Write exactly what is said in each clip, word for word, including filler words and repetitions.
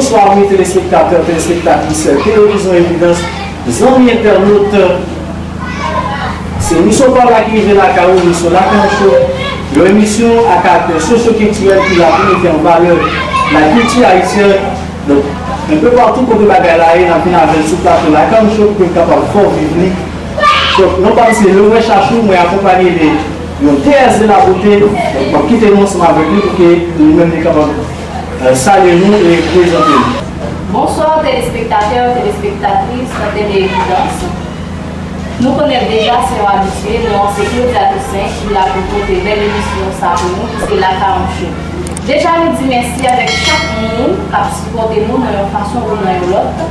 Bonswa, ami telespektatè, telespektatris Televizyon Evidans, zanmi entènot. Se emisyon pa w la ki rive lakay ou, emisyon Lakancho, yon emisyon a karaktè sosyokiltirèl ki la pou mete an valè lakilti ayisyèn. Donk, enpe patou kote bagay la ye, n ap vin avè l sou plato Lakancho pou ke l kapab fè w viv li. Donk, non pa m se Leroy Chachou, mwen akonpaye de yon déesse de la beauté. Donk, m ap kite nou ansanm avèk li pou ke li menm li kapab, euh, salye nou e prezante nou. Bonswa, telespektatè, telespektatris Tele Evidans. Nou konnen l deja, se yon abitye, non an se Claudia Toussaint, ki la pou pote bèl emisyon sa pou nou, ki se Lakancho. Deja, nou di mèsi avèk chak moun k ap sipòte nou nan yon fason ou nan yon lòt.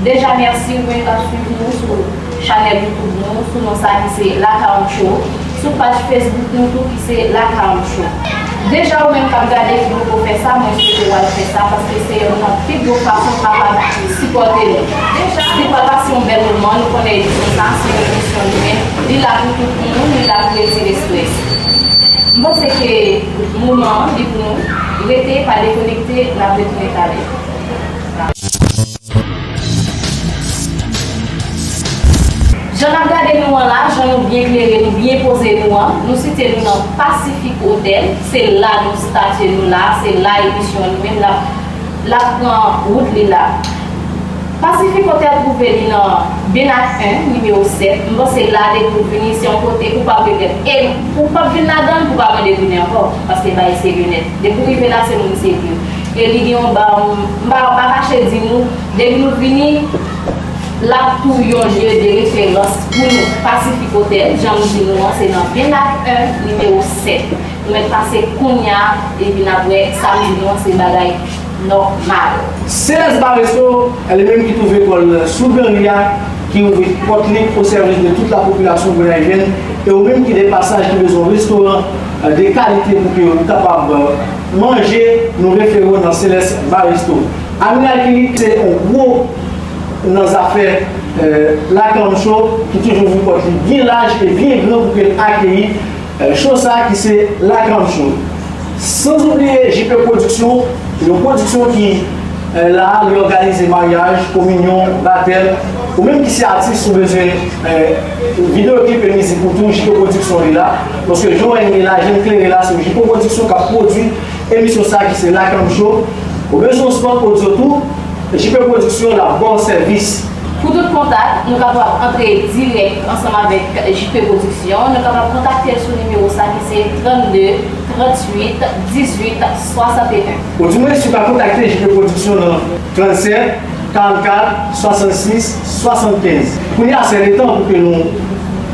Deja, mèsi ou menm k ap swiv nou sou chanèl YouTube nou, sou non sa ki se Lakancho, sou paj Facebook nou tou ki se Lakancho. Deja, ou menm k ap gade ki poko fè sa, mwen swete w al fè sa, paske se youn nan pi gwo fason w kapab sipòte nou. Deja, depi w pase yon bèl moman, nou konnen emisyon sa, se yon emisyon imen, li la pou tout moun, li la pou retire estrès. M panse ke moman an, li pou nou. Rete, pa dekonekte, n ap retounen talè. Jan n ap gade nou an la, jan nou byen klere, nou byen poze nou an, nou site nou nan Pacific Hotel, se la nou statye nou la, se la emisyon an li menm l ap, l ap pran wout li la. Pacific Hotel twouve li nan Benak en, nimewo sèt. M panse la depi w vini, se yon kote ou p ap regrèt. E ou p ap vin ladan l pou w pa mande tounen ankò, paske bagay serye nèt. Depi w rive la, se moun serye. E li gen yon ba, m pa, m pa kache di nou, depi nou vini, l ap tou yon lye de referans pou nou. Pacific Hotel, jan m di nou an, se nan Benak en, nimewo sèt. Nou mèt pase kounye a, epi n ap wè sa m di nou an, se bagay nòmal. Céleste Bar Resto, li menm ki twouve kò l sou Gran Ri a, ki ouvri pòt li o sèvis de tout la popilasyon gonayivyèn, e ou menm ki de pasaj, ki bezwen yon restoran, euh, de kalite pou ke ou kapab, euh, manje, nou refere w nan Céleste Bar Resto. Amina Kili se yon gwo nan zafè, euh, Lakancho, ki toujou ouvri pòt li byen laj e byen gran pou ke l akeyi, euh, cho sa ki se Lakancho. San oubliye J P Production, yon pwodiksyon ki, euh, la, li òganize maryaj, kominyon, batèm, ou menm ki se atis ou bezwen, euh, videyo klip e mizik ou tou, J P Production li la, paske jan w wè n ye la, jan n klere la, se J P Production k ap pwodui emisyon sa ki se Lakancho. Ou bezwen yon spot odyo tou, J P Production la ba w sèvis. Pou tout kontak, nou kapab antre dirèk ansanm avèk J P Production. Nou kapab kontakte l sou nimewo sa ki se trannde, tranntuit, dizuit, swasanteyen. Ou di mwen si w ka kontakte J P Production nan trannsèt, karannkat, swasannsis, swasannkenz. Kounye a, se letan pou ke nou,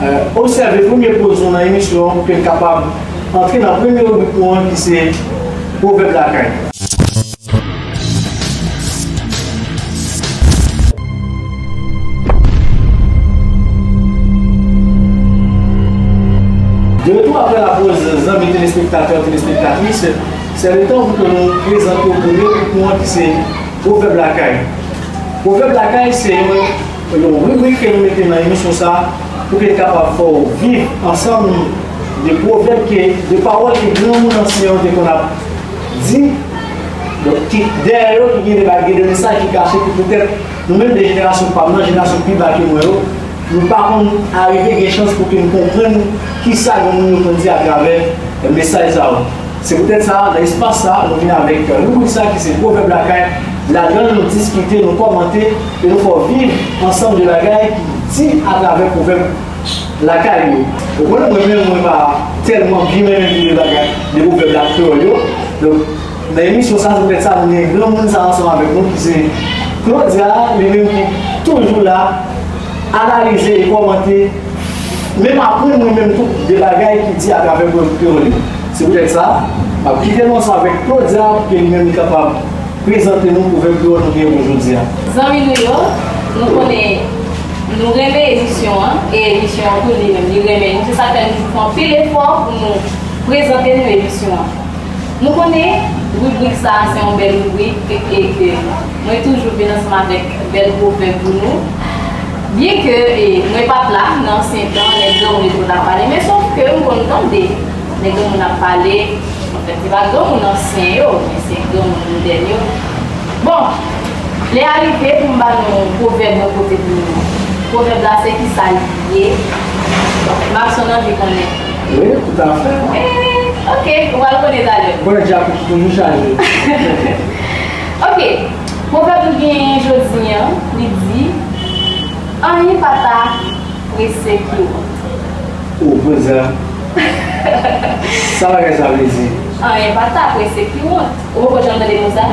euh, obsève premye poz nou nan emisyon an, pou ke n kapab antre nan premye ribrik nou an, ki se Pwovèb Lakay. De retou apre lapoz, zanmi telespektatè, telespektatris, se letan pou ke nou prezante w premye ribrik nou an, ki se Pwovèb Lakay. Pwovèb Lakay se yon, yon ribrik ke nou mete nan emisyon sa a pou ke l kapab fè w viv ansanm de pwovèb ke, de pawòl ke granmoun ansyen yo te konn ap di, donk, ki, dèyè yo, ki gen de ba-, gen de mesaj ki kache, ki poutèt nou menm de jenerasyon pa m nan, jenerasyon pi ba ke mwen yo, nou pa konn arive gen chans pou ke n konprann kisa granmoun yo konn di atravè, eh, mesaj sa yo. Se poutèt sa, nan espas sa, nou vin avèk, eh, ribrik sa ki se Pwovèb Lakay. Ladan l, nou diskite, nou kòmante, e nou fè w viv ansanm de bagay ki di atravè pwovèb lakay yo. Ou konnen mwen menm, mwen pa tèlman byen renmen de bagay, de pwovèb la kreyòl yo. Donk, nan emisyon sa, se poutèt sa, nou gen granmoun sa ansanm avèk nou, ki se Claudia, li menm ki toujou la, analize e kòmante, menm aprann mwen menm tou de bagay ki di atravè pwovèb kreyòl yo. Se poutèt sa, m ap kite nou ansanm avèk Claudia, pou ke li menm li kapab prezante nou pwovèb kreyòl nou gen pou jodi a. Zanmi nou yo, nou konnen nou renmen emisyon an, e emisyon an tou li menm, li renmen nou. Se sa k fè nou pran anpil efò pou nou prezante nou emisyon an. Nou konnen ribrik sa a se yon bèl ribrik, e ke mwen toujou vin ansanm avèk bèl pwovèb pou nou. Byenke, e, mwen pa t la nan ansyen tan, lè granmoun yo te konn ap pale, men sòf ke m konn tande lè granmoun ap pale, anfèt, se pa granmoun ansyen yo, men se granmoun modèn yo. Bon, Lè a rive pou m ba nou pwovèb mwen pote pou nou an. Pwovèb la se kisa li ye? Makson anvi konnen. Wi, toutafè. Eh, ok, ou pral konnen talè. Bwè djab toujou chaje. Ok, pwovèb nou genyen jodi an, li di, anyen pa ta prese ki wont. O, poze a. Sa bagay sa vle di? Anyen pa ta prese ki wont. Ou poko janm tande mo sa?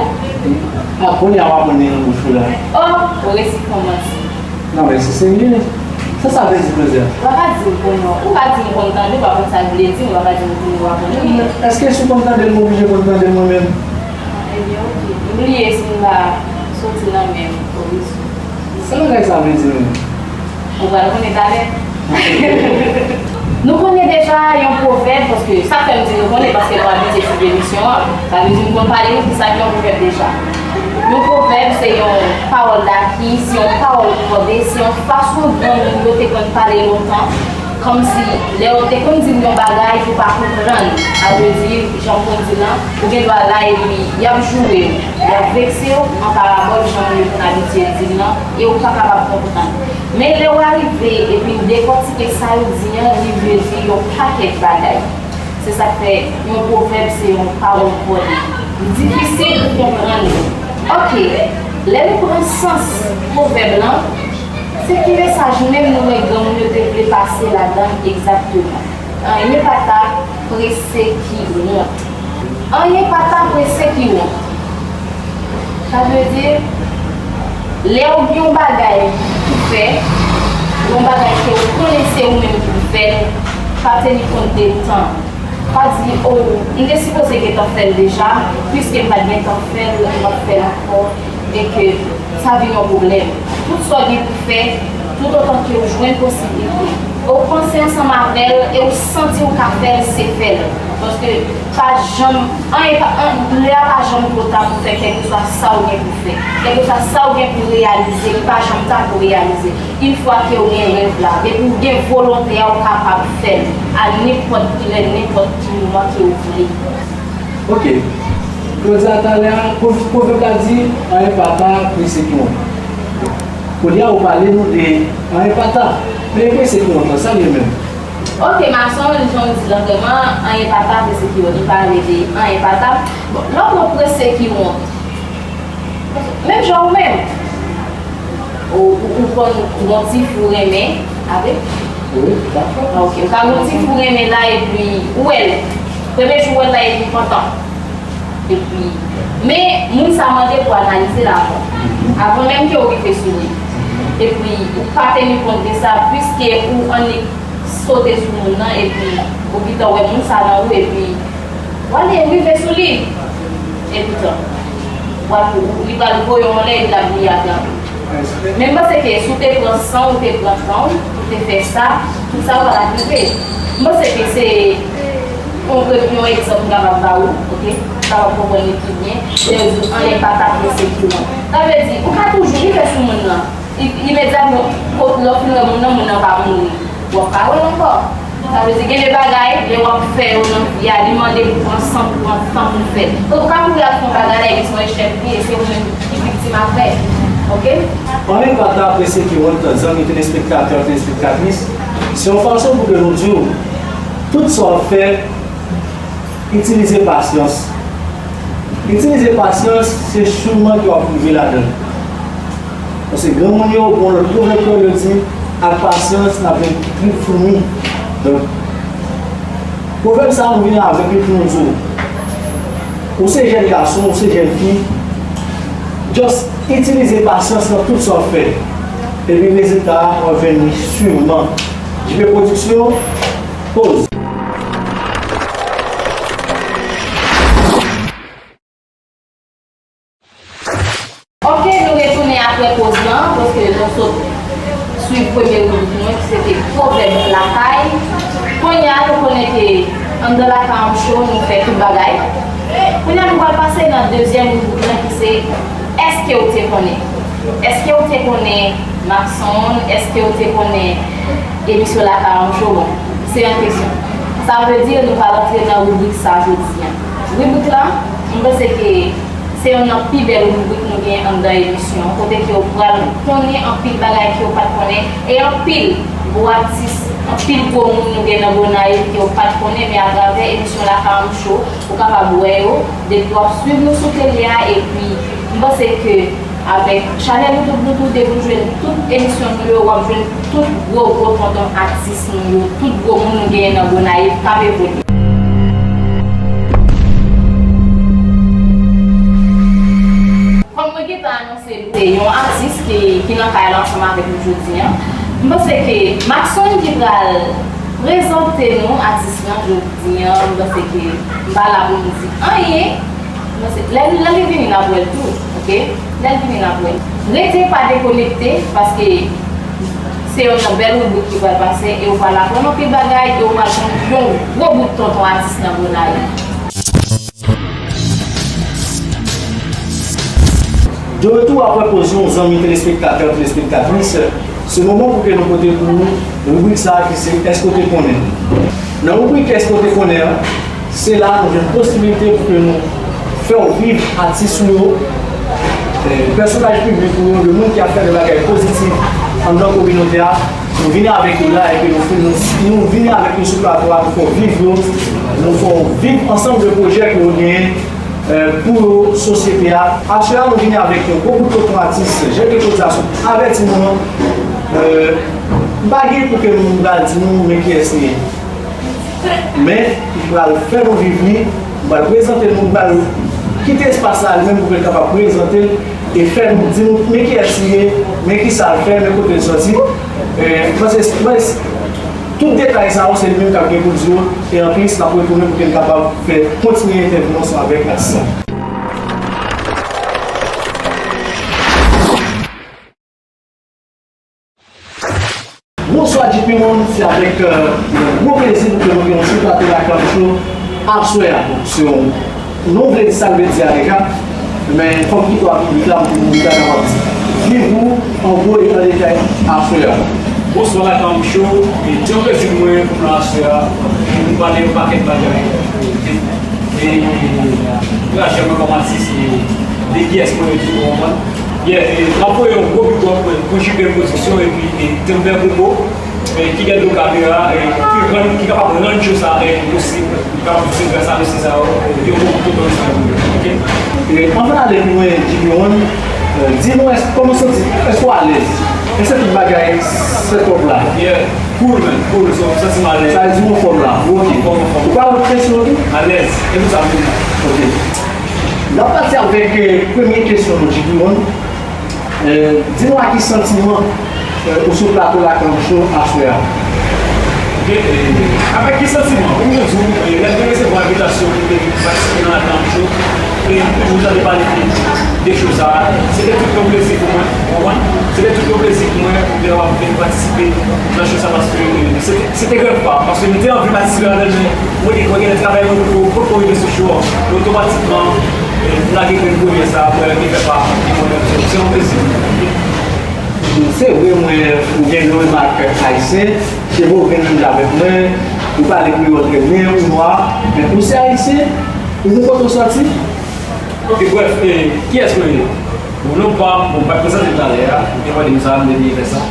A, kounye a w ap tande nan bouch ou la. O, ou resi fè w manti. Non, men se serye. Sa sa vle di, poze a? Ou pa ka di m konn non. Ou pa di m konn tande, ou pa konn sa l vle di, ou pa ka di m konn ou pa konn li. Èske si w konn tande l, m oblije konn tande l mwen menm? Ebyen, ok. M bliye si m pa soti nan menm pozisyon. Sa bagay sa vle di menm? Ou pral konnen talè. Nou konnen deja yon pwovèb, paske sa k fè m di nou konnen, paske nou abitye swiv emisyon an. Sa vle di nou konn pale nou ki sa ki yon pwovèb deja. Yon pwovèb se yon pawòl daki, se yon pawòl kòde, se yon fason granmoun yo te konn pale lontan. Kòmsi, lè yo te konn di w yon bagay, ou pa konprann. Sa vle di, jan w konn di l lan, ou gen dwa la epi y ap joure w, y ap vekse w an parabòl, jan moun yo konn abitye di l lan, e ou pa kapab konprann. Men lè w arive epi w dekòtike sa yo di an, li vle di yon pakèt bagay. Se sa k fè yon pwovèb se yon pawòl kòde. Li difisil pou konprann li. Ok, lè nou pran sans pwovèb lan, se ki mesaj menm nou wè granmoun yo te vle pase ladan l egzakteman? Anyen pa ta prese ki wont. Anyen pa ta prese ki wont. Sa vle di, lè w gen yon bagay pou fè, yon bagay ke w konnen se ou menm ki pou fè l, pa teni kont de tan. Pa di, o, m te sipoze gentan fè l deja, piske m pa t gentan fè l, m ap fè l ankò, e ke sa vin yon pwoblèm. Tout sa w gen pou fè, toutotan ke w jwenn posiblite, e w panse ansanm avè l, e w santi w ka fè l, se fè l. Paske pa janm, anyen pa, an, lè a pa janm twò ta pou fè kèlkeswa sa w gen pou fè. Kèlkeswa sa w gen pou reyalize, li pa janm ta pou reyalize. Yon fwa ke w gen rèv la, depi w gen volonte a, w kapab fè l a nenpòt ki lè, nenpòt ki moman ke w vle. Ok. Claudia, talè a, pwovèb la di, anyen pa ta prese ki wont. Kounye a, ou pale nou de anyen pa ta. Men prese ki wont lan, sa l ye menm? Ok, Makson, jan w di l lan, vrèman, anyen pa ta prese ki wont. Li pale de anyen pa ta. Bon, lè w pran prese ki wont, menm jan ou menm. Ou, ou, ou konn gon ti fi w renmen, avè? Wi, dakò. Ah, ok. Ou ka gon ti fi w renmen la, epi ou wè l. Premye jou ou wè l la, epi pantan. Epi, men moun sa mande pou analize l avan. Avan menm ke w rive sou li. Epi, ou pa teni kont de sa, piske ou annik sote sou moun nan, epi ou gentan wè moun sa nan ou, epi w ale rive sou li. Epi tan. W ap, li pral voye w anlè, epi l ap vini atrape w. Men m panse ke si w te pran san w, ou te pran tan w, ou te fè sa, tout sa yo pa t ap rive. M panse ke se yon, yon egzanp m kapab ba ou, ok? Ou kapab konprann li pi byen. Lè yo di w anyen pa ta prese ki wont. Sa vle di, ou ka toujou rive sou moun nan. I-, imedyatman, lè w fin wè moun nan, moun nan pa mouri. W ap pa wè l ankò. Sa vle di, gen de bagay, lè w ap fè yo nan vi a, li mande pou pran san, pou pran tan pou fè l. Ou ka kouri al fè yon bagay la, epi se yon echèk li ye, se ou menm ki viktim aprè. Ok? Anyen pa ta prese ki wont, zanmi telespektatè, telespektatris, se yon fason pou ke nou di w, tout sa w ap fè, itilize pasyans. Itilize pasyans, se chimen ke w ap rive ladan l. Paske granmoun yo, gon lòt pwovèb ke yo di, ak pasyans, n ap jwenn trip foumi. Donk, pwovèb sa a nou vini avèk li pou nou di w, ou se jèn gason, ou se jèn fi, just itilize pasyans nan tout sa w ap fè. Epi rezilta a, w ap jwenn li swiman. J P Production, poz. Ok, nou retounen apre poz lan, paske nou sot swiv premye ribrik nou, ki se te pwovèb lakay. Kounye a, nou konnen ke anndan Lakay Anm Show, nou fè tout bagay. Kounye a, nou pral pase nan dezyèm ribrik lan, ki se, èske w te konnen? Èske w te konnen Makson? Èske w te konnen emisyon Lakay Anm Show? Bon, se yon kesyon. Sa vle di, nou pral antre nan ribrik sa jodi a. Ribrik lan, m panse ke Se youn nan pi bèl ribrik nou gen anndan emisyon an, kote ke w pral konnen anpil bagay ke w pa t konnen, e anpil gwo atis, anpil gwo moun nou gen nan Gonayiv ke w pa t konnen, men atravè emisyon Lakay Anm Show, ou kapab wè yo, depi w ap swiv nou sou tele a, epi m panse ke avèk chanèl YouTube nou tou, depi w jwenn tout emisyon nou yo, w ap jwenn tout gwo, gwo tonton atis nou yo, tout gwo moun nou genyen nan Gonayiv k ap evolye. Kòm mwen gentan anonse nou, se yon atis ki, ki nan kay la ansanm avèk nou jodi a. M panse ke Maxon ki pral prezante nou atis lan jodi a, m panse ke m pa la pou m di anyen. Mwen se, lè, lè li vini, n ap wè l tou, oke? Lè l vini, n ap wè l. Rete, pa dekonekte, paske se youn nan bèl ribrik ki pral pase, e w pral aprann anpil bagay, e w pral konn yon gwo bout tonton atis nan Gonayiv. De retour après pause, zanmi telespektatè, telespektatris. Se moman pou ke nou pote pou nou ribrik sa a ki se Èske w te konnen? Nan ribrik Èske w te konnen an, se la nou jwenn posibilite pou ke nou fè w viv atis ou yo, eh, pèsonaj piblik ou yo, de moun ki ap fè de bagay pozitif anndan kominote a. Nou vini avèk yo la, epi nou, nou, nou vini avèk yo sou plato a, nou fè w viv yo, nou fè w viv ansanm de pwojè ke yo genyen eh, pou sosyete a. Aswè a, nou vini avèk yon gwo bout tonton atis, Jacques Claude Sassoon, avèti nou an. Eh, m pa gen pou ke m pral di nou men kiyès li ye. Men, m pral fè nou viv li, m pral prezante nou, m pral kite espas la li menm pou ke l kapab prezante l e fè nou, di nou men kiyès li ye, men kisa l fè, men kote l sòti. Eh, m panse, m panse, tout detay sa yo, se li menm k ap gen pou l di yo, e anplis, n ap retounen pou ke n kapab fè kontinye entèvyou ansanm avèk atis la. Bonswa, G P One, se avèk, euh, yon gwo plezi pou ke nou gen yon sou plato Lakay Anm Show aswè a. Donk, se yon, nou vle di sa l vle di a deja. Men fò m kite w ak piblik la pou nou ta kapab viv ou an gwo e an detay aswè a. Bonswa Lakay Anm Show, e se yon plezi pou mwen pou m la aswè a, pou nou pale yon pakèt bagay. E, e, ankouraje mwen kòm atis, e, de kiyès mwen yo tou, ou konprann? Yeah, e, m ap voye yon gwo big up pou J P M Production epi, e, Temper Popo. E, ki gade yon kamera, e, ki rann, ki kapab rann show sa, e, posib. Ki kapab di se gras a mesye sa yo, e, yo bon tout bon sa yo, oke? E, anvan n ale pi lwen, G P One, e, di nou, èske, kòman w santi, èske w alèz? Èske tout bagay set up la? Yeah, cool, man, cool. So, m santi m alèz. Sa vle di w anfòm la, ou oke? Anfòm, anfòm. Ou pa lòt kesyon tou? Alèz, e tout sa vini. Oke. N ap pati avèk, e, premye kesyon nou, G P One. Eh, di nou ak ki santiman, eh, ou sou plato Lakay Anm Show aswè a. Ok, eh, avèk ki santiman? Pou mwen di w, eh, lè m te resevwa envitasyon pou m te vin patisipe nan Lakay Anm Show, e m toujou tande pale de, de cho sa a. Se te tout yon plezi pou mwen, ou konprann? Se te tout yon plezi pou mwen pou m te kapab vin patisipe nan cho sa a, paske, eh, se te, se te rèv pa m, paske m te anvi patisipe ladan l, men mwen te kwè gen lè travay mwen potko, potko rive sou cho a. Men otomatikman, eh, m lage grenn premyè sa a, mwen te fè pa m, e mwen menm, se, se yon plezi pou mwen. Se vre, mwen, m gen yon remak ayisyen, se vre, ou gen menm jan avèk mwen, ou pale kreyòl trè byen, ou nwa, men ou se ayisyen, ou gon kote w sòti? Ok, brèf, e, kiyès mwen ye? Bon, non pa m, bon, m pa t prezante m talè a, ou te mande m sa, m te byen fè sa.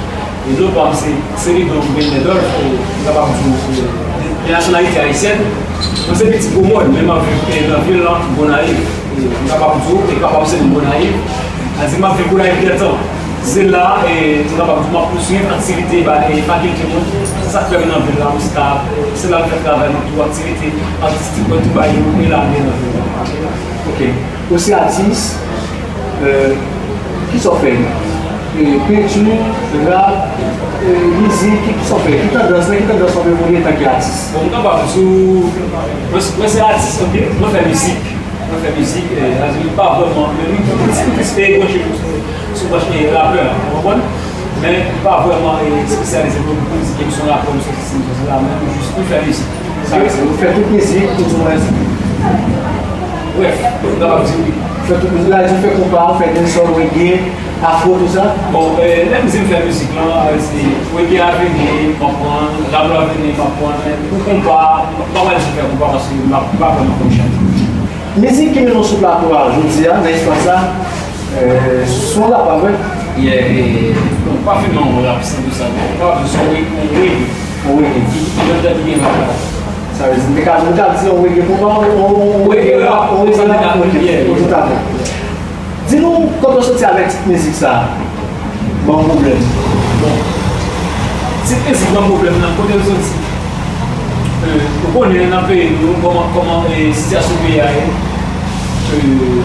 E non pa m se Celedon Gouven Mendolf, e, m kapab di w, e, de nasyonalite ayisyèn. Mwen se pitit Gwomòn, men m ap viv, e, nan vil lan, Gonayiv. E, m kapab di w, e papa m se moun Gonayiv. Sa di m ap viv Gonayiv gentan. Se la, e, m kapab di w, m ap pouswiv aktivite, ba, e, fakilte mwen. Se sa k fè m nan vil la, m stap, e, se la m fè travay mwen, tout aktivite atistik mwen, tout bagay yo, e la m ye nan vil la. Ok. Ou se atis, euh, kisa w fè? E, penti, rap, e, mizik, ki, kisa w fè? Ki tandans, nan ki tandans w ap evolye antanke atis? Bon, m kapab di w, mwen, mwen se atis, ok? Mwen fè mizik. Mwen fè mizik, e, sa di m pa vrèman, men m, m, m plis, m plis, e, branche sou, sou branch, e, rapè, ou konprann? Men m pa vrèman, e, espesyalize pou, pou di ke m se yon rapè, m se sesi, m se sela, men m jis, m fè mizik. Sa, se ou fè tout mizik, tout sou mwen. Brèf, m kapab di wi. Fè tout mizik, la, ou fè konpa, ou fè dancehall, reggae, afro, tout sa? Bon, e, lè m di m fè mizik lan, e, se reggae a vini, m ap pran, rap la vini, m ap pran, men pou konpa, m pa pral di fè konpa paske m pa, m pa vrèman konn chante. Mizik ki mennen w sou plato a jodi a, nan espas la, eh, se yon rap, pa vre? Yeah, e, bon, pa fin nan yon rap san tou sa, non. Rap se yon re-, yon reggae. Yon reggae. Ki, ki, ki, ki gen rap la. Sa vle di, m te ka, m te ka di yon reggae pou mwen, yon, yon, yon reggae rap, yon reggae rap, ok, yeah, pou tout a fè. Di nou, kote w soti avèk tit mizik sa a? Ban m pwoblèm. Bon. Tit mizik Ban m pwoblèm nan, kote l soti? Eh, ou konnen nan peyi nou, kòman, kòman, eh, sitiyasyon peyi a ye. Eh,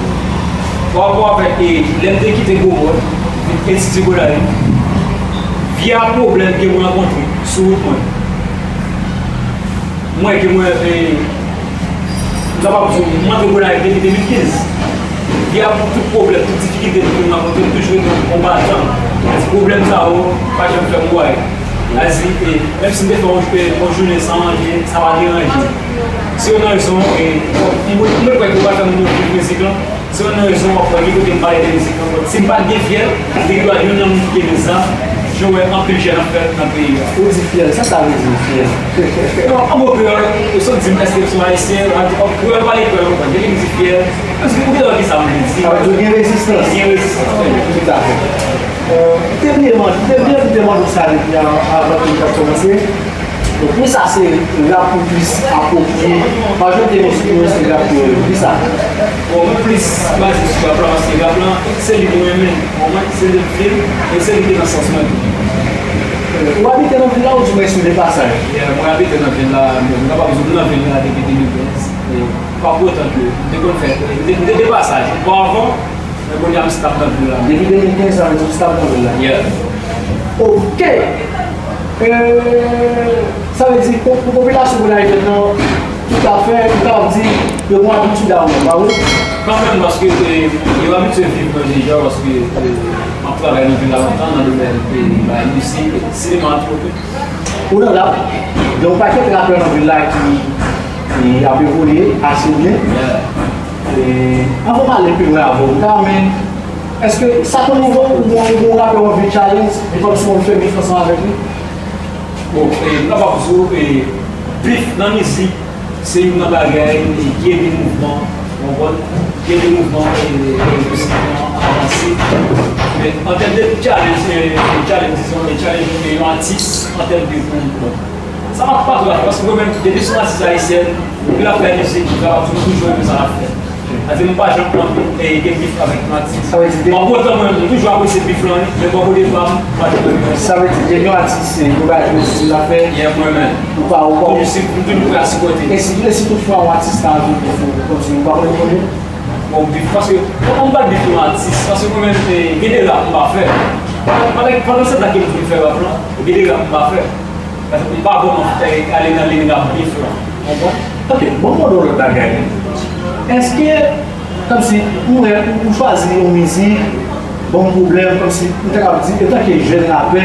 pa rapò avèk, eh, lè m te kite Gwomòn, vin etidye Gonayiv, vya pwoblèm ke mwen rankontre sou wout mwen. Mwen ke mwen, eh, m kapab di w, m antre Gonayiv depi de mil kenz. Vya tout pwoblèm, tout difikilte ke m rankontre, m toujou rete yon konbatan. Pwoblèm sa yo pa janm fè m kwaye. Sa di, eh, menm si m te fè yon, eh, yon jounen san manje, sa pa deranje m. Se youn nan rezon, eh, m, m, m kwè ke w pa fè moun yo viv mizik lan. Se youn nan rezon w ap wè gen kote m pale de mizik lan. Si m pa t gen fyèl, m te gen dwa youn nan moun ki gen zam, jan w wè anpil jèn ap fè nan peyi a. Ou di fyèl, sa sa vle di fyèl? Non, an mo kreyòl, ou sot di m èske m se yon Ayisyen, an kreyòl pale kreyòl, ou konprann. Depi m di fyèl, èske ou gentan wè ki sa m vle di? Sa vle di ou gen rezistans. Gen rezistans, wi. Tout à fait. Euh, m te bliye mande, m te bliye m te mande w sa depi an-, avan ke nou t ap kòmanse. Donk, poukisa se rap ou plis apwopriye? Pa janm te menm sou se rap kreyòl. Poukisa? Bon, mwen plis baze sou rap la, paske rap la, se li mwen renmen. Bon, mwen, se li m fil, e se li ki nan sans mwen tou. Ou abite nan vil la oudimwen se de pasaj? Yeah, mwen abite nan vil la, mwen kapab di m nan vil la depi de mil kenz. E pa pou otan ke m te konn fè, m te, m te de pasaj. Bon, avan, men kounye a m stab nan vil la. Depi de mil kenz, sa vle di w stab nan vil la? Yeah. Ok. E, sa vle di, pou, pou popilasyon Gonayiv nan, toutafè, nou kapab di, yo gen abitid a ou menm, pa vre? Kanmenm, paske, e, yo abitye viv mwen deja, paske, e, m ap travay nan vil la lontan, nan domèn, e, bay mizik, sinema tou. Ou nan rap, gen yon pakèt rapè nan vil la ki, ki ap evolye ase byen. Yeah. E, anvan m ale pi lwen avè w, m ta renmen, èske sa konn rive w, ou gen yon rapè w anvi challenge, li kòmsi w anvi fè bif ansanm avèk li? Bon, e, m kapab di w, e, bif nan mizik, se youn nan bagay, e, ki ede mouvman, ou konprann? Ki ede mouvman, e, e, mizik lan avanse. Men, an tèm de challenge, e, challenge, dizon, e, challenge yon atis, an tèm de, bon, sa m ap pa twò, paske mwen menm, depi se yon atis ayisyèn, depi l ap fè mizik, m kapab di m toujou renmen sa l ap fè. Sa di m pa janm anvi, e, gen bif avèk yon atis. Sa vle di de- Bon, poutan mwen, m toujou apresye bif lan, wi, men bò kote pa m, m pa janm renmen sa. Sa vle di depi yon atis, se yon bagay ke w di l ap fè, yeah, mwen menm. Ou pa, ou pa. Kòmsi m toujou prè a sipòte. E si, e si toutfwa yon atis ta anvi bif ou, kòmsi ou pa konn konnen? Bon, bif, paske, kòman m pral bif yon atis? Paske mwen menm, e, gen de rap m pa fè. Pandan, pandan, pandan se tan ke m vin fè rap lan, gen de rap m pa fè. Paske m pa vrèman fè ale nan liy rap bif lan. Ou konprann? Ok, bon, m mande w lòt bagay. Èske, kòmsi, ou wè, ou, ou chwazi yon mizik, bon pwoblèm, kòmsi, m ta kapab di, antanke jèn rapè,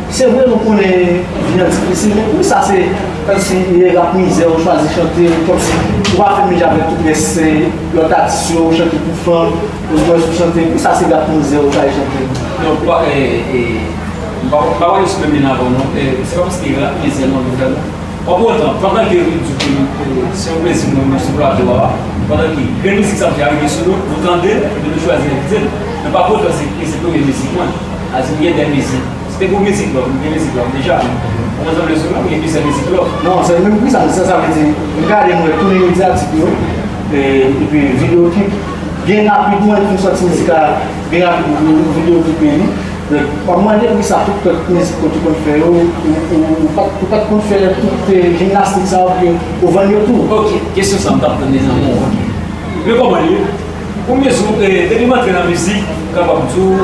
se vre nou konnen vi an difisil, men poukisa se, kòmsi, rap mizè ou chwazi chante, kòmsi, ou pa fè menm jan avèk tout rès, e, lòt atis yo, ou chante pou fanm, ou, ou chante, poukisa se rap mizè ou chwazi chante? Non, pa, e, e, M pa, m pa pale sou menm liy avè w non. E, se pa paske rap mizè m anvi fè non. Pa pou otan, pandan ke m di ke, e, se yon plezi mwen menm sou plato a, pandan ke grenn mizik sa m fè a rive sou nou, nou tande l, epi nou chwazi envite l. Men pa pou otan se, se premye mizik mwen. A di m gen de mizik. Se te pou mizik love, m gen mizik love deja. Ou konprann sa m vle di w la, m gen plizyè mizik love. Non, se menm pou sa, sa, sa vle di, m gade m wè tou medyatik yo, e, epi videyo klip, byen rapidman, epi m sòti mizik la, byen rapid, videyo klip li. Donk, w ap mande poukisa tout lòt mizik ke w te konn fè yo, ou, ou, ou pa t, ou pa t konn fè tout, e, jimnastik sa yo pou ke ou vann yo tou? Ok, kesyon sa m t ap tann deja, bon, ok. Men kòman l ye? Premye jou, e, depi m antre nan mizik, m kapab di w,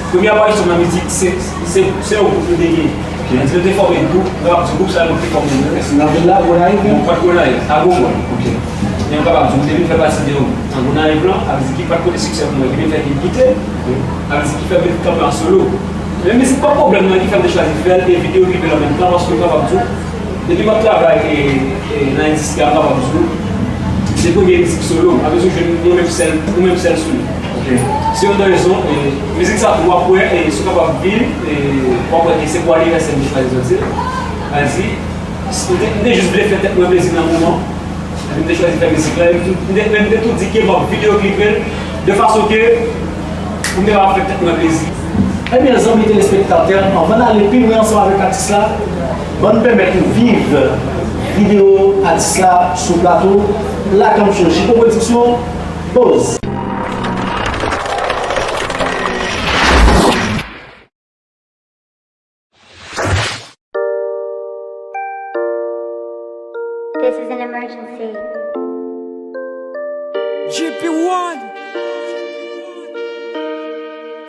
premye aparisyon m nan mizik, se, se, se yon gwoup nou te gen. Ok. Sa di nou te fòme gwoup, m kapab di gwoup sa mwen ki te fòme l. Èske nan vil la, Gonayiv? Non, pa t Gonayiv, a Gwomòn. Ok. Men m kapab di w, m te vin fè pati de yon nan Gonayiv lan, avèk ki pa t pote siksè pou mwen, ki vin fè ke m kite, avèk ki fè m vin kanpe an solo. Men mizik pa pwoblèm nan ki fè m te chwazi fè l, e videyo klip yo an menm tan, paske m kapab di w, depi m ap travay, e, e, nan endistri a, m kapab di w, se premye mizik solo m, avèk ou jwenn ou menm sèl, ou menm sèl sou li. Ok. Se youn nan rezon, e, mizik sa tou w ap wè, e, si w kapab vin, e, w ap wè ke se pou anivèsè m te chwazi sòti l. Sa di, m te, m te jis vle fè tèt mwen plezi nan moman. Mwen te chwazi fè mizik la, e m te, mwen te tou di ke m ap videyo klipe l, de fason ke pou m te ka fè tèt mwen plezi. Ebyen, zanmi telespektatè, anvan n ale pi lwen ansanm avèk atis la, ban n pèmèt nou viv videyo atis la sou plato Lakanm Show, Chico Production, Boz. This is an emergency. G P one.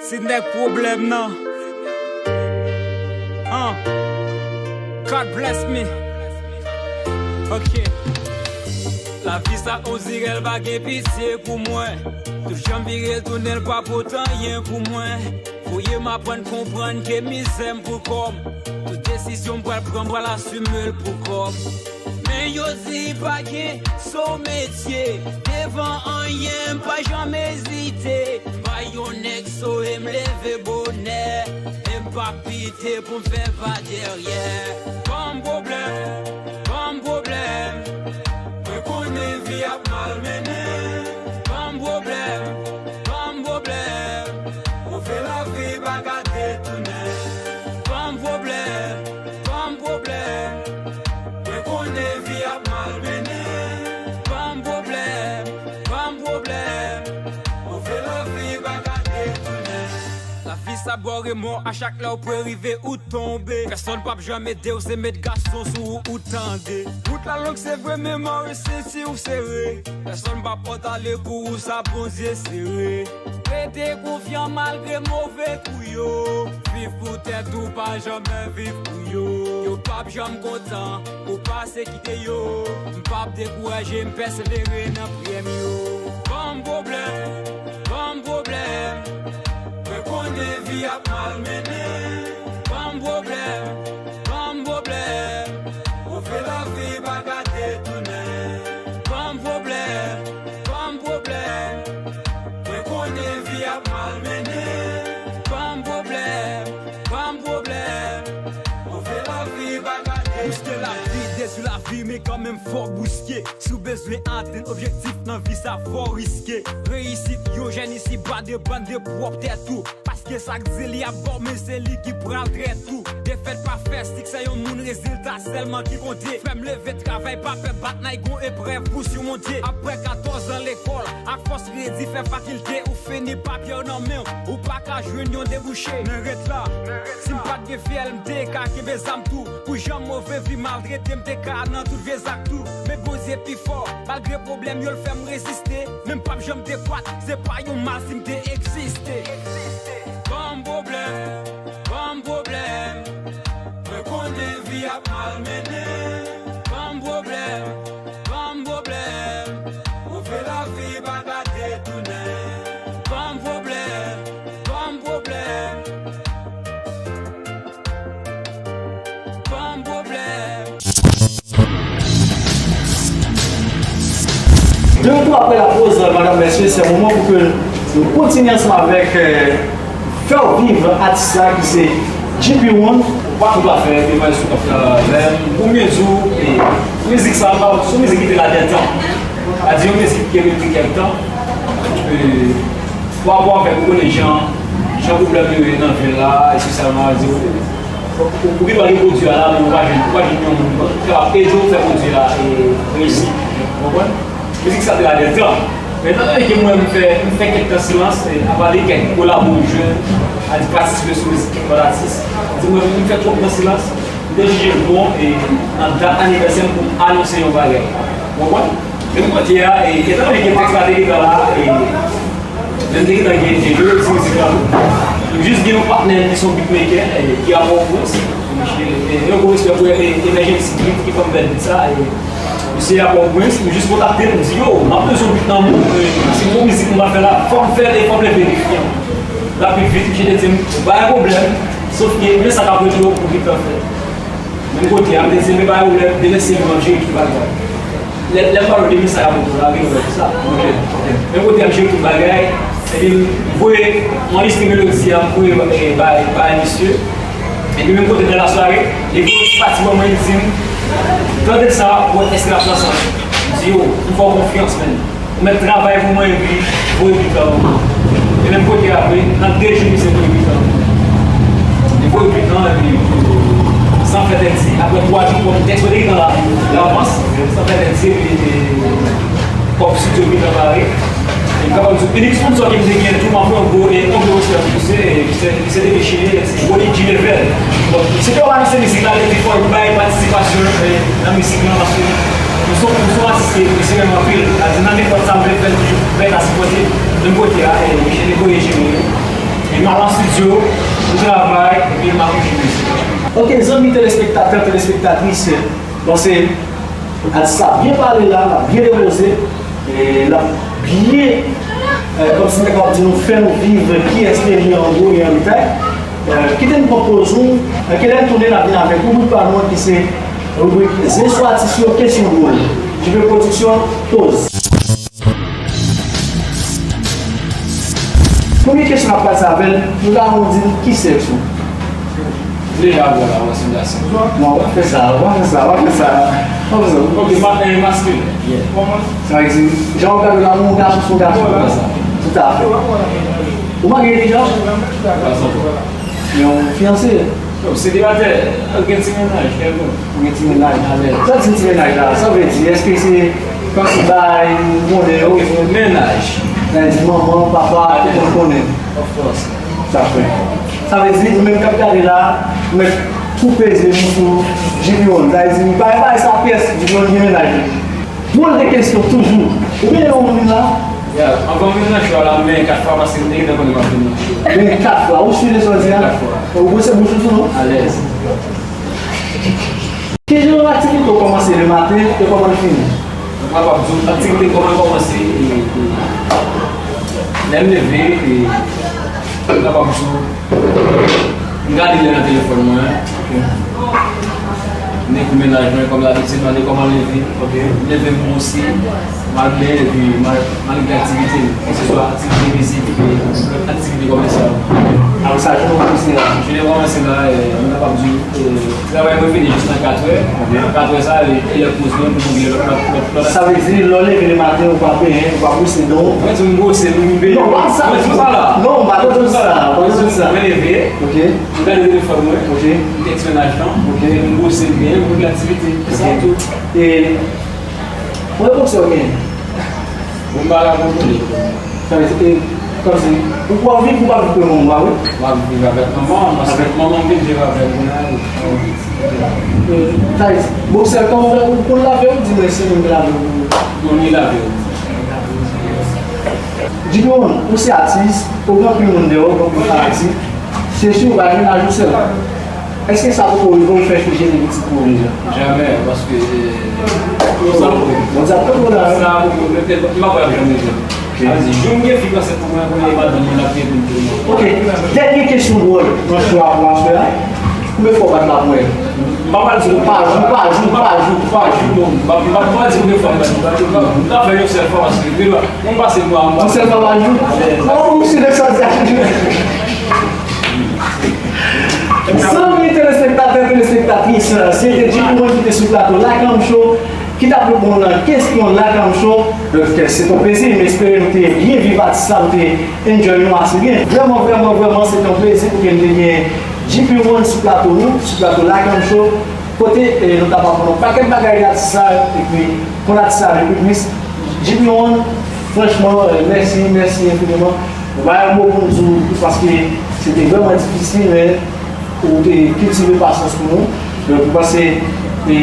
Se nèg pwoblèm nan. Uh. God bless me. Ok. Lavi sa on dirè l pa gen pitye pou mwen. Tout jan m vire l tounen l pa pot anyen pou mwen. Voye m aprann konprann ke mizè m pou kò m. Tout desizyon m pral pran m pral asime l pou kò m. Men yo di pa gen so metye. Devan anyen m pa janm ezite. M pa yon nèg so e m leve bonè. E m pa pite pou m fè pa dèryè. Ban m pwoblèm, ban m pwoblèm. Mwen konnen vi ap mal mennen. Ban m pwoblèm, ban m pwoblèm. Ou fè lavi pa ka detounen. Ban m pwoblèm, ban m pwoblèm. Mwen konnen vi ap mal mennen. Ban m pwoblèm, ban m pwoblèm. Ou fè lavi pa ka detounen. Lavi sa bò remò a chak lè w pre rive ou tonbe. Pèsonn p ap janm ede w, se met gason sou ou ou tande. Wout la long se vre men mò resenti w sere. Pèsonn p ap pòt ale pou ou sa Bondye sere. Rete konfyan malgre move kou yo. Viv pou tèt ou pa janm viv pou yo. Yo p ap janm kontan ou pase kite yo. M p ap dekouraje m pèsevere nan priyè m yo. Ban m pwoblèm, ban m pwoblèm. Mwen konnen vi ap mal mennen. Ban m pwoblèm, ban m pwoblèm. Ou fè lavi pa ka detounen. Ban m pwoblèm, ban m pwoblèm. Mwen konnen vi ap mal mennen. Ban m pwoblèm, ban m pwoblèm. Ou fè lavi pa ka detounen. Bouske lavi, dezi lavi, men kanmenm fò bouske. Si w bezwen atenn objektif nan vi sa fò riske. Reyisit yon jèn isi ba depann de pwòp tèt ou. Paske sa k di li ap ba w men se li ki pral trèt ou. Defèt pa fè siksè yon moun, rezilta sèlman ki konte. Frè m leve travay pa pè bat nay gon eprèv pou simonte. Apre katòz an lekòl ak fòs redi fè fakilte ou fini papye w nan men w. Ou pa ka jwenn yon debouche men ret la. Si m pa t gen fyèl m te ka kenbe zam tou. Pou jan move vi maltrete m te ka nan tout vye zak tou. Men Bondye pi fò, malgre pwoblèm yo l fè m reziste. Men m p ap janm dekwat, se pa yon mal si m te egziste. Ban m pwoblèm, ban m pwoblèm. Mwen konnen vi ap mal mennen. Ban m pwoblèm, ban m pwoblèm. Ou fè lavi pa ka detounen. Ban m pwoblèm, ban m pwoblèm. Ban m pwoblèm. De retour après la pause, madame, messieurs, c'est un moment pour que nous continuions ensemble avec euh, Fè w Viv, atis la ki se G P One. Ou pa tou afè, e mwen sou konfyans. Bon, mwen di w, e, mizik sa, se yon mizik ki te la dètan. A di yon mizik ki reprezante kèk tan. E, Pa rapò avèk, ou konnen jan, jan pwoblèm yo ye nan vil la, espesyalman, di, ou, ou, ou gen dwa gen pwodui a la, men ou pa jwenn, ou pa jwenn yon moun ki kapab ede w fè pwodui a, e, reyisi. Ou konprann? Mizik sa te la dètan. Men, etan done ke mwen, m fè, m fè kèk tan silans, e, apa de kèk kolabo m jwenn, a di patisipe sou mizik kèk lòt atis, di mwen, m fè twòp tan silans. M te jije l bon, e, nan dat anivèsè m pou m anonse yon bagay. Ou konprann? Menm kote a, e, etan done ke tèks la te gentan la, e, lè m te gentan gen de ti mizik la tou, m jis gen yon patnè m ki se yon beatmaker, e, ki a Pòtoprens. Misye, e, yon gwo respè pou, e, Emergency Beat ki fè m fè beat sa, e, misye a Pòtoprens, m jis kontakte l, m di, yo, m ap bezwen yon beat nan men w, e, paske m gon mizik m pral fè la, fò m fè l e fò m leve defi an. Rapid vit, misye te di m, pa gen pwoblèm, sof ke men sa k ap rete w pou beat lan fèt. Menm kote a, m te di, men pa gen pwoblèm, demen se mwen, m ap jere tout bagay. Lè, lè m pale w de men sa k ap rete w la, gen pwoblèm pou sa. Ok, ok. Menm kote a, m jere tout bagay, epi m voye, m anrejistre melodi a, m voye, e, bay, bay misye. Epi menm kote nan lasware, li voye yon ti pati ban mwen, li di m, tande sa, pou wè èske l ap nan sans. Yo, m fè w konfyans, menn. Ou mèt travay pou mwen, epi voye bit la ban mwen. E menm kote a vre, nan de jou, misye voye bit la ban mwen. Li voye bit lan, epi, san fè tèt di, apre twa jou, kòm tèks mwen te gen nan la, l avans, san fè tèt di, epi, e, kòb estidyo bit la pare. E m kapab di, inik sponsò ke m te gen tou, m ap fè yon gwo, e, yon gwo respè pou misye, e, misye, misye te dechire, se Ronnie G Level. Bon, se te anonse mizik la, li di fò l bay patisipasyon, e, nan mizik lan, paske nou se, nou se yon atis ke misye renmen anpil. Sa di, nan nenpòt sa m vle fè, l toujou prèt a sipòte. Menm kote a, e, misye te voye jere. E m al an estidyo, m travay, epi m akonpli mizik. Ok, zanmi telespektatè, telespektatris, bon, se atis la byen pale la, l ap byen depoze, e l ap byen, e, kòmsi m ta kapab di nou, fè nou viv kiyès ke li an gwo e an detay. E, kite m pran poz nou, e, ke lè n tounen, n ap vin avèk ribrik pa nou an ki se ribrik Zen sou atis yo, kesyon dwòl. J P Production, poz. Premye kesyon n ap pase avè l, nou ta renmen w di n ki sèks ou. Deja, vwala, w ap sou gason. Non, w ap fè sa, w ap fè sa, w ap fè sa. W ap fè sa. Ok, ma-, eh, maskilen. Yeah. Sa vle di, jan w gade la, ou gason, se yon gason. Vwala. Toutafè. Ou marye deja? Pas ankò. Men w fiyanse? Non, selibatè, gen ti mennaj, kèlkonk. Gen ti mennaj, alèz. Sa di ti mennaj la, sa vle di, èske se kòmsi bay, ou konnen, ou konnen? Mennaj. Sa vle di manman, papa, tout moun konnen. Of course. Sa fè. Sa vle di, nou menm k ap gade la, nou mèt koupe zye nou sou J P One. Sa vle di, nou pa bay sa pyès, J P One gen mennaj li. Dwòl de kesyon toujou. Ou gen yon moun la? Ya, anvan m vin nan show a la, m benyen kat fwa paske m te gentan konnen m ap vin nan show. Benyen kat fwa. Ou sou de sa w di a? Kat fwa. Ou bwose bouch ou tou, non? Alèz. Ki jan aktivite w kòmanse lematen e kòman l fini? M kapab di w aktivite kòman l kòmanse, e, e, lè m leve, e, m kapab di w M gade lè nan telefòn mwen. Ok. M ekri mennaj mwen kòm dabitid, mande kòman l leve. Ok. M leve m bwose, m al benyen epi m al, m al gen aktivite m. Keseswa aktivite fizik, aktivite komèsyal. Apre sa, jounen w kòmanse la? Jounen kòmanse la, e, m kapab di, e, travay mwen fini jis nan katrè. Ok. Katrè sa, e, e lè poz mwen pou m gen lòt, lòt, lòt, lòt. Sa vle di, lè w leve lematen, ou pa benyen, ou pa bwose dan w? Mwen di m bwose, m benyen. Non, pa sa. Mwen di m pa la. Non, m pa tande sa. Pa tande sa. Mwen leve. Ok. M gade telefòn mwen. Ok. M tèks mennaj lan. Ok. M bwose byen, m gen aktivite. Se sa tou. E, konbyen bòksè w genyen? Bon, m pa ka kontwole. Sa vle di, e, kòmsi, ou, w ap viv, ou pa viv pou yon moun, pa vre? M ap viv avèk manman, paske manman m vin viv avè m kounye a, wi. E, sa vle di, bòksè, kòman w fè, ou konn lave, ou di mwen se mwen ki lave w? Non, li lave w. J P One, ou se atis, ou gen anpil moun dèyè w, ou gen anpil fanatik. Se si w pa gen laj ou sèl. Èske sa poko rive w fè fi jete pitit pou ou deja? Jamè, paske, e, sa poko. Bon, sa poko la. Sa poko, m pa kwè ap janm rive. Ok. Sa vle di, jou m gen fi k ansent pou mwen, kounye a madanm mwen ap gen pou l pou mwen. Ok, dènye kesyon dwòl nan show a pou aswè a. Konbyen fwa w bat la pou wè? M pa pral di w pa jou, pa jou, pa jou, pa jou, non. M pa, m pa, m pa di konbyen fwa m bat, m ta fè yon sèl fwa paske, men non, m pase mwa, m pase. Yon sèl fwa pa jou? Oh, m sou de sa. Zanmi telespektatè, telespektatris, se te J P One ki te sou plato Like Lam Show, ki t ap reponn nan kesyon Like Lam Show. Donk, se te yon plezi, m espere nou te byen viv atis la, nou te enjoy nou ase byen. Vrèman, vrèman, vrèman, se te yon plezi pou ke m te gen J P One sou plato nou, sou plato Like Lam Show, kote, e, nou t ap aprann yon pakèt bagay de atis la, epi konn atis la yon pi plis. J P One, franchman, e, mèsi, mèsi enfiniman. Nou pa gen mo pou n di w, paske se te vrèman difisil, men ou te kiltive pasyans pou nou. Donk, m panse, e,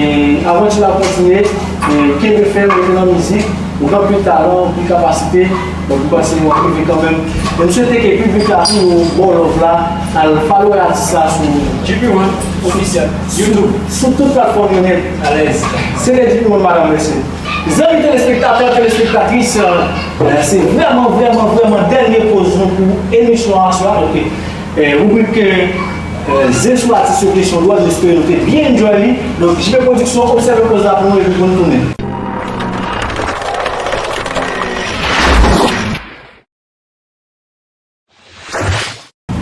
avanti la ap kontinye, e, kenbe fèm, rete nan mizik, ou gen anpil talan, anpil kapasite, donk, m panse w ap rive kanmenm. E m swete ke piblik la tou ba w love la, al follow atis la sou J P One Official, YouTube, sou tout platfòm yo nèt. Alèz. Se te J P One, madanm, mesye. Zanmi telespektatè, telespektatris, e, se vrèman, vrèman, vrèman dènye poz nou pou emisyon an aswè a. Donk, e, ribrik, e, Zen sou atis yo, kesyon dwòl, m espere nou te byen enjoy li. Donk, J P Production, obsève poz la pou nou epi pou nou tounen.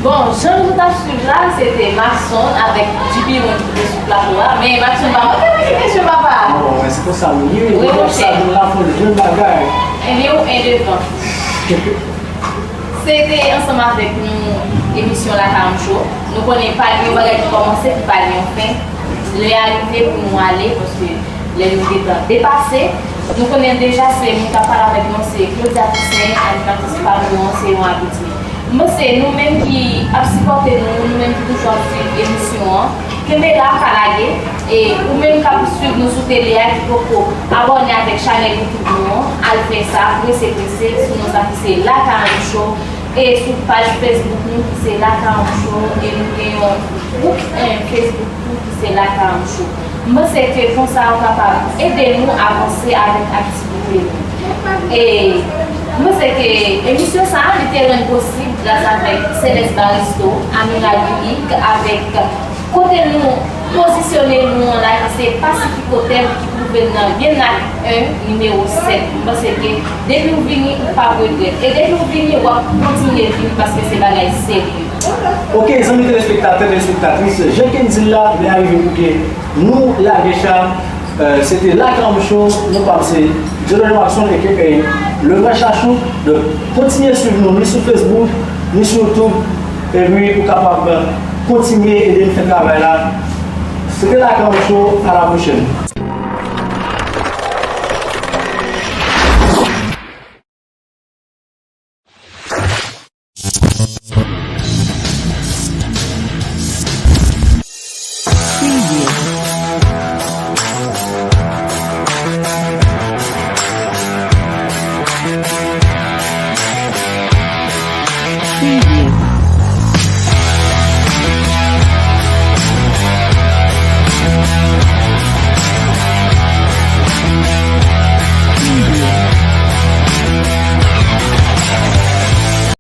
Bon, jan nou t ap swiv la, se te Maxon avèk J P One ki te sou plato a, men Maxon pa manke, manke, Mesye papa. Bon, men se konsa nou ye. Wi, Depi monchè. Sa nou la pou nou jwenn bagay. Ebyen, ou en devan. Se te ansanm avèk nou emisyon Lakay Anm Show. Nou konnen pa gen yon bagay ki kòmanse, ki pa gen yon fen. Lè a rive pou nou ale, paske lè nou gentan depase. Nou konnen deja se moun k ap pale avèk nou, se Claudia Toussaint, animatris pa nou an, se yon abitye. M panse nou menm ki ap sipòte nou, nou menm ki toujou ap swiv emisyon an, kenbe la, pa lage. E ou menm k ap swiv nou sou tele a, ki poko abòne avèk chanèl YouTube nou an, al fè sa, prese, prese, sou non sa ki se Lakay Anm Show. E sou paj Facebook nou ki se Lakay Anm Show, e nou gen yon gwoup, eh, Facebook tou ki se Lakay Anm Show. M panse ke konsa ou kapab ede nou avanse avèk aktivite nou. E m panse ke emisyon sa a, li te rann posib gras avèk Celeste Baristo, Amira Guilic, avèk kote nou pozisyone nou an la, ki se Pacific Hotel, ki twouve l nan Byennak en, nimewo sèt. M panse ke depi w vini, ou p ap regrèt. E depi w vini, w ap kontinye vini paske se bagay serye. Ok, zanmi telespektatè, telespektatris, jan Ken di l la, lè a rive pou ke nou lage cha. Eh, se te Lakay Anm Show, non pa m se Jonathan Watson, aka Levan Chachou. Donk, kontinye swiv nou ni sou Facebook, ni sou YouTube, epi ou kapab kontinye ede n fè travay la. Se te Lakay Anm Show, à la prochaine.